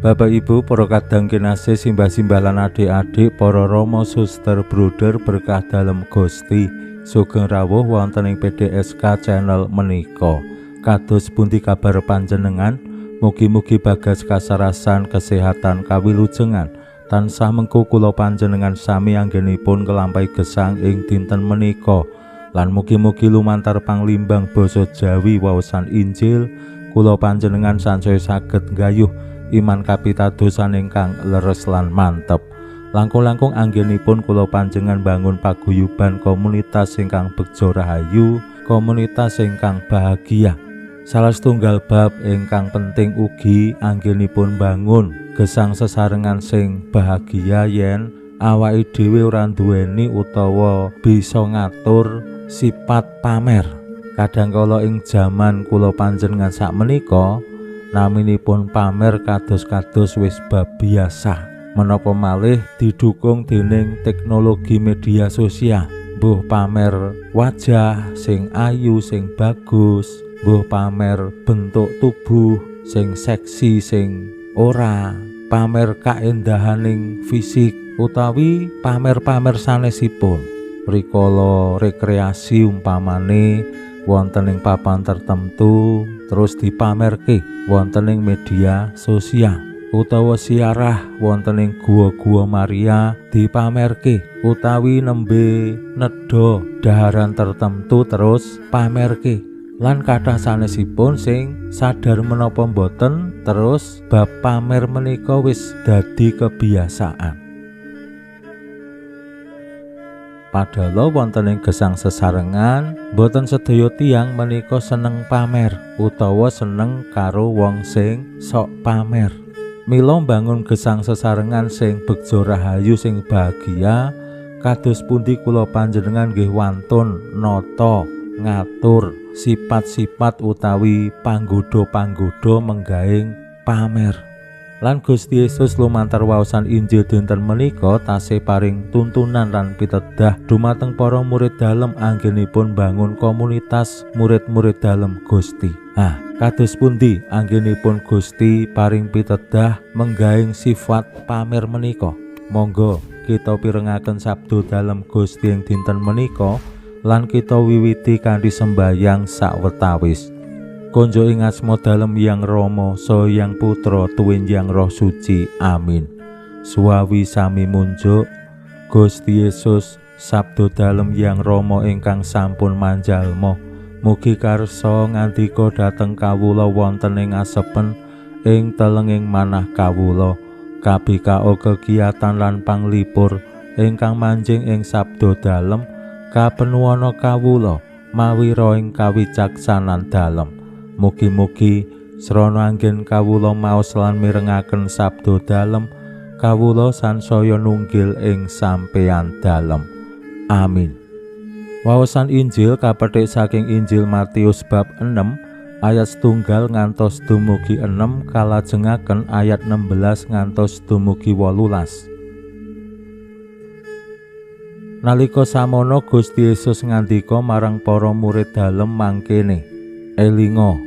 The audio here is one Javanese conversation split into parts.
Bapak Ibu, para kadang kinasih, simbah-simbah lan adik-adik, para romo, suster, bruder berkah dalem Gusti, sugeng rawuh wonten ing PDSK channel menika. Kados pundi kabar panjenengan? Mugi-mugi bagas kasarasan, kesehatan, kawilujengan tansah mengku kula panjenengan sami anggenipun kelampahi gesang ing dinten menika. Lan mugi-mugi lumantar panglimbang basa Jawi waosan Injil kula panjenengan sansaya saged nggayuh iman kapitadosan ingkang leres lan mantep. Langkung-langkung anggenipun kula panjenengan bangun paguyuban komunitas ingkang begja rahayu, komunitas ingkang bahagia. Salah setunggal bab ingkang penting ugi anggenipun bangun gesang sesarengan sing bahagia yen awake dhewe ora nduweni utawa bisa ngatur sifat pamer. Kadang kala ing jaman kula panjenengan sakmenika naminipun pamer kados-kados wis bab biasa. Menapa malih didukung dening teknologi media sosial. Mbuh pamer wajah sing ayu sing bagus, mbuh pamer bentuk tubuh sing seksi sing ora, pamer kaendahaning fisik utawi pamer-pamer sanesipun. Rikala rekreasi umpamane wonten ing papan tertentu terus dipamerke wonten ing media sosial, utawa siarah wonten ing gua-gua Maria dipamerke, utawi nembe nedha daharan tertentu terus pamerke. Lan kathah sanesipun sing sadar menapa mboten terus bab pamer menika wis dadi kebiasaan. Padahal wonten ing gesang sesarengan mboten sedaya tiyang menika seneng pamer utawa seneng karo wong sing sok pamer. Mila mbangun gesang sesarengan sing begja rahayu sing bahagia kados pundi kula panjenengan nggih wantun nata ngatur sifat-sifat utawi panggoda-panggoda menggaing pamer. Lan Gusti Yesus lumantar waosan Injil dinten menika tasih paring tuntunan lan pitedah dumateng para murid dalem anggenipun bangun komunitas murid-murid dalem Gusti. Ah, kados pundi anggenipun Gusti paring pitedah menggaing sifat pamer menika? Monggo kita pirengaken sabdo dalem Gusti ing dinten menika lan kita wiwiti kanthi sembayang sawetawis. Konjo ing asma dalem Yang Rama, saha Yang Putra, tuwin Yang Roh Suci. Amin. Suwawi sami munjuk Gusti Yesus, sabdo dalem Yang Rama ingkang sampun manjalma, mugi karsa ngandika dhateng kawula wonten ing asepen ing telenging manah kawula, kabikao kegiatan lan panglipur ingkang manjing ing sabdo dalem kapenuwana kawula mawi roing kawicaksanan dalem. Mugi-mugi srana anggen kawula maos lan mirengaken sabda dalem, kawula sansaya nunggil ing sampeyan dalem. Amin. Waosan Injil kapetik saking Injil Matius bab 6 ayat 1 ngantos dumugi 6 kalajengaken ayat 16 ngantos dumugi 18. Nalika samono Gusti Yesus ngandika marang para murid dalem mangkene, elinga,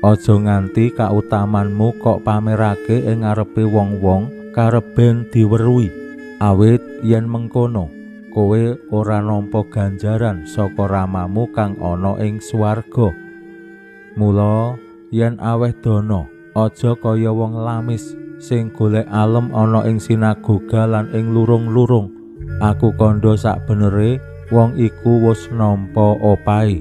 aja nganti kautamanmu kok pamerake ing ngarepe wong-wong kareben diweruhi. Awit yen mengkono, kowe ora nampa ganjaran saka ramamu kang ana ing swarga. Mula yen aweh dana, aja kaya wong lamis sing golek alem ana ing sinagoga lan ing lurung-lurung. Aku kandha sakbenere wong iku wis nampa opahe.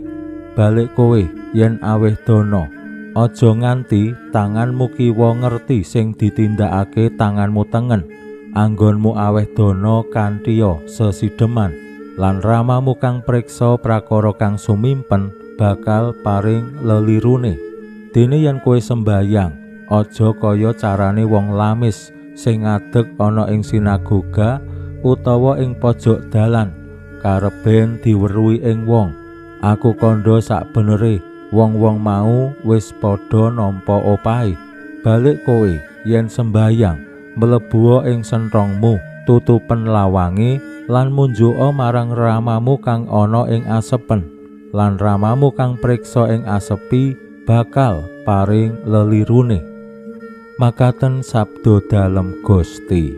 Balik kowe yen aweh dana, aja nganti tanganmu kiwa ngerti sing ditindakake tanganmu tengen. Anggonmu aweh dana kanthiya sesideman, lan ramamu kang priksa prakara kang sumimpen bakal paring lelirune. Dene yen kowe sembayang, aja kaya carane wong lamis sing ngadeg ana ing sinagoga utawa ing pojok dalan kareben diweruhi ing wong. Aku kandha sakbenere wong-wong mau wis padha nampa opahe. Balik kowe yen sembayang, mlebuwa ing senthongmu, tutupen lawange lan munjuka marang ramamu kang ana ing asepen. Lan ramamu kang priksa ing asepi bakal paring lelirune. Makaten sabda dalem Gusti.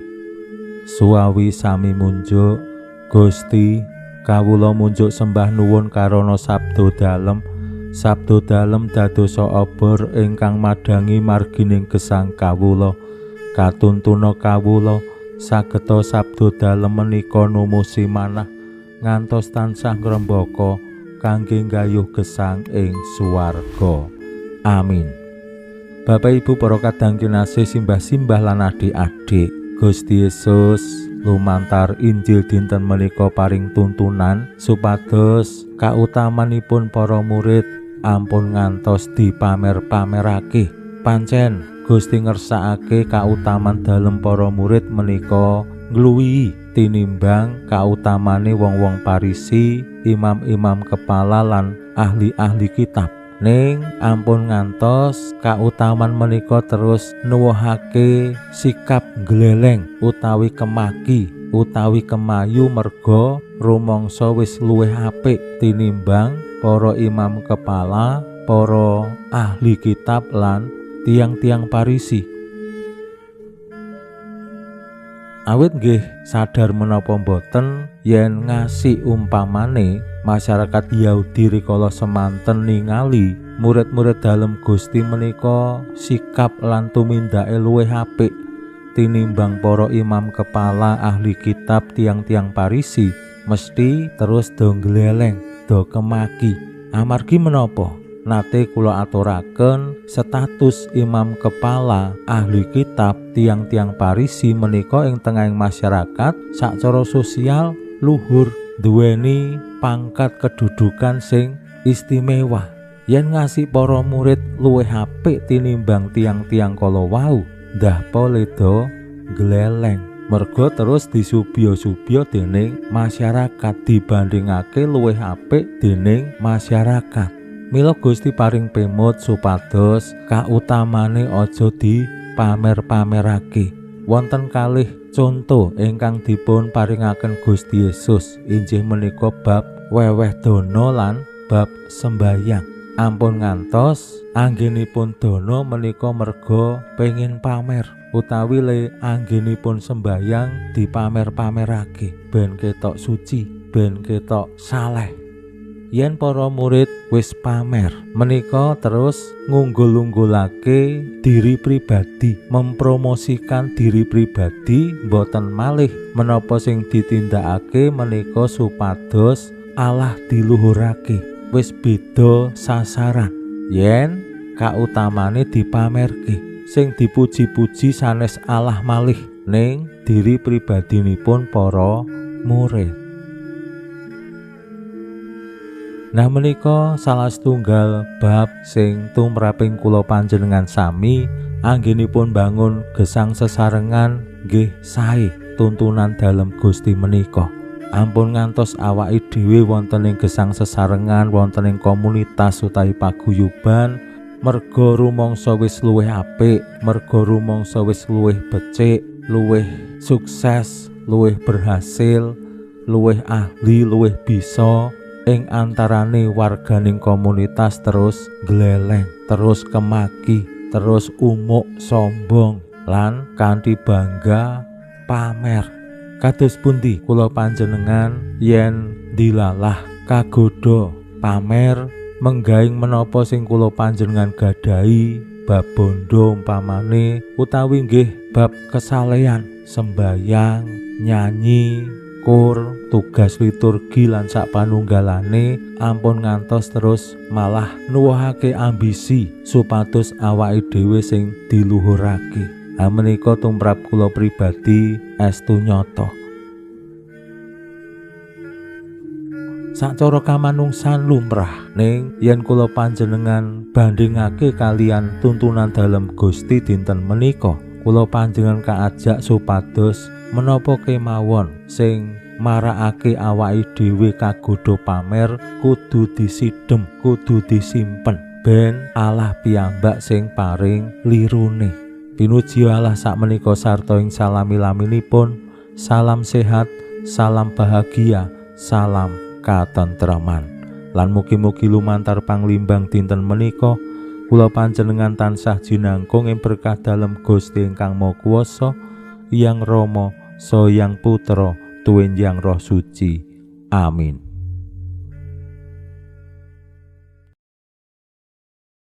Suwawi sami munjuk, Gusti, kawula munjuk sembah nuwun karana sabda dalem. Sabda dalem dadosa obor ingkang madhangi margining gesang kawula. Katuntuna kawula sageta sabda dalem menika numusi manah ngantos tansah ngrembaka kangge nggayuh gesang ing swarga. Amin. Bapak Ibu para kadang kinasih, simbah-simbah lan adik-adik, Gusti Yesus lumantar Injil dinten menika paring tuntunan supados kautamanipun para murid ampun ngantos dipamer-pamerake. Pancen Gusti ngersakake kautaman dalem para murid menika ngluwihi tinimbang kautamane wong-wong Parisi, imam-imam kepala lan ahli-ahli kitab. Ning ampun ngantos kautaman menika terus nuwuhake sikap gleleng utawi kemaki utawi kemayu merga rumangsa wis luwih apik tinimbang para imam kepala, para ahli kitab lan tiang-tiang Parisi. Awit nggih sadar menapa mboten yen ngasih umpamane masyarakat Yahudi rikala semanten ningali murid-murid dalem Gusti menika sikap lan tumindake luwih apik tinimbang para imam kepala, ahli kitab, tiang-tiang Parisi, mesti terus do gleleng, do kemaki. Amargi menapa? Nate kula aturaken status imam kepala, ahli kitab, tiang-tiang Parisi menika ing tengahing masyarakat sacara sosial luhur, duweni pangkat kedudukan sing istimewa. Yen ngasih para murid luwih apik tinimbang tiang-tiang kala wau, ndah poledo gleleng, merga terus disubya-subya dening masyarakat, dibandingake luwih apik dening masyarakat. Mila Gusti paring pemut supados kautamane aja dipamer-pamerake. Wonten kalih conto ingkang dipun paringaken Gusti Yesus, inggih menika bab weweh dana lan bab sembayang. Ampun ngantos anggenipun dana menika merga pengin pamer utawi le anggenipun sembayang dipamer-pamerake ben ketok suci, ben ketok saleh. Yen para murid wis pamer menika terus ngunggul-unggulake diri pribadi, mempromosikan diri pribadi, mboten malih menapa sing ditindakake menika supados Allah diluhurake. Wis beda sasaran. Yen kautamane dipamerke, sing dipuji-puji sanes Allah malih ning diri pribadinipun para murid. Nah menika salah setunggal bab sing tumraping kula panjenengan sami anggenipun bangun gesang sesarengan nggih sae tuntunan dalem Gusti menika. Ampun ngantos awake dhewe wonten ing gesang sesarengan, wonten ing komunitas utawi paguyuban merga rumangsa wis luwih apik, merga rumangsa wis luwih becik, luwih sukses, luwih berhasil, luwih ahli, luwih bisa ing antarane warganing komunitas terus gleleng, terus kemaki, terus umuk sombong lan kanthi bangga pamer. Kados pundi kula panjenengan yen dilalah kagodha pamer menggaing menapa sing kula panjenengan gadahi bab bondo umpamane utawi nggih bab kesalehan, sembayang, nyanyi, kur, tugas liturgi lan sak panunggalane, ampun ngantos terus malah nuwuhake ambisi supados awake dhewe sing diluhurake. Menika tumrap kula pribadi estu nyata. Sacara kamanungsan lumrah, ning yen kula panjenengan bandingake kalian tuntunan dalem Gusti dinten menika, kula panjenengan kaajak supados Menapa kemawon sing marakake awake dhewe kagodha pamer kudu disidhem, kudu disimpen ben Allah piyambak sing paring lirune. Pinuji Allah sakmenika sarta ing salami-laminipun. Salam sehat, salam bahagia, salam katentreman. Lan mugi-mugi lumantar panglimbang dinten menika kula panjenengan tansah jinangkung ing berkah dalem Gusti ingkang Maha Kuwasa, Hyang Rama, Saha Hyang Putra, tuwin Hyang Roh Suci. Amin.